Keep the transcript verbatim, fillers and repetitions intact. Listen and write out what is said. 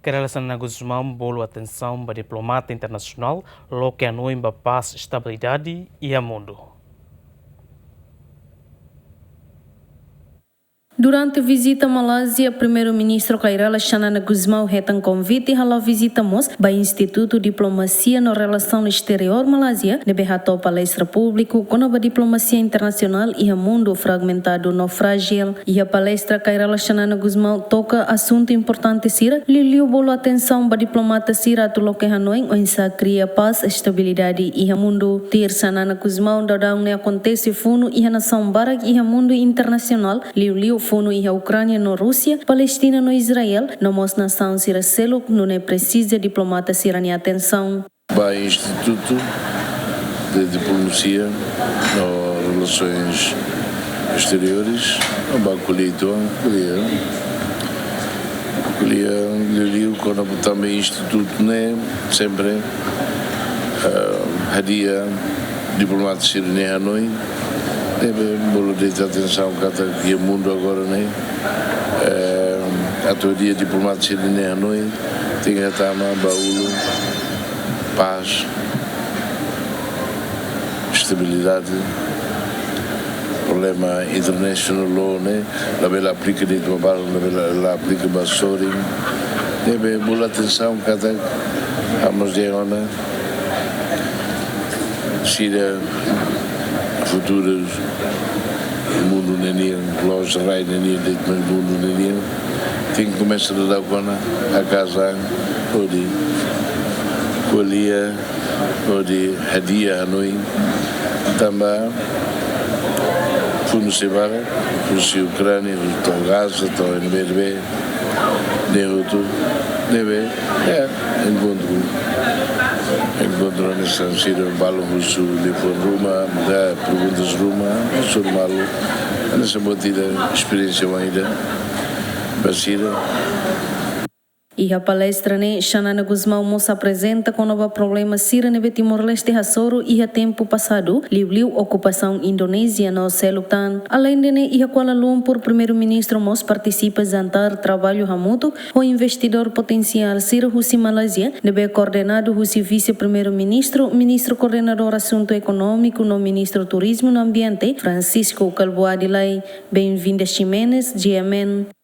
Kay Rala Xanana Gusmão bolu atensaun ba diplomata internasionál, loke hanoin ba pás, estabilidade iha mundu. Durante vizita Malázia, Primeiru-Ministru Kay Rala Xanana Gusmão hetan konvite halo vizita mós ba Institutu Diplomasia no Relasaun Esteriór Malázia, ne'ebé hato'o palestra públiku kona-ba diplomasia internasionál iha mundu fragmentadu no frájil. Iha palestra, Kay Rala Xanana Gusmão toka asuntu importante sira, liuliu bolu atensaun ba diplomata sira atu loke hanoin oinsá kria pás, estabilidade iha mundu. Tuir Xanana Gusmão, daudaun ne'e akontese funu iha nasaun barak iha mundu internasionál, liuliu funu iha Ukránia no Rúsia, Palestina no Israel, no mós nasaun sira seluk, nune'e presiza diplomata sira-nia atensaun. Ba Institutu de Diplomasia no Relasoens Esteriores, ba ko'alia uitoan, ko'alia, ko'alia liuliu kona-ba tanba institutu ne'e sempre, eh, hadi'a diplomata sira-nia hanoin, ne'ebé bolu de'it atensaun katak iha mundu agora ne'e, eh, atu hadi'a diplomata sira-nia hanoin, tenke hatama ba ulun pás, estabilidade, problema international law ne'e labele aplika de'it ba balu, labele la aplika ba sorin. Ne'ebé bolu atensaun katak, ah, mós dehan ona, sira futuru mundu ninian, la'ós rai ninian de'it, mas mundu ninian, tenke komesa daudaun kona hakaas an hodi ko'alia, hodi hadi'a hanoin, tanba funu sei barak, husi Ukránia, husi to'o Gaza, to'o ne'ebé-ne'ebé, ne'e hotu, ne'ebé, eh, enkontru, enkontru hanesan sira balu husu telefone ruma, da perguntas ruma, husu malu, hanesan buat ida, esperiénsia oan ida ba sira. Iha palestra ne'e, Xanana Gusmão mós aprezenta kona-ba problema sira ne'ebé Timor-Leste hasoru iha tempu pasadu, liuliu okupasaun Indonézia no seluk tan. Aleinde ne'e, iha Kuala Lumpur, Primeiru-Ministru mós partisipa jantar traballu hamutuk ho investidór potensiál sira husi Malázia, ne'ebé koordenadu husi Vise-Primeiru-Ministru, Ministru Koordenadór Asuntu Ekonómiku no Ministru Turizmu no Ambiente, Francisco Kalbuadi Lay. Benvinda Ximenes, G M N.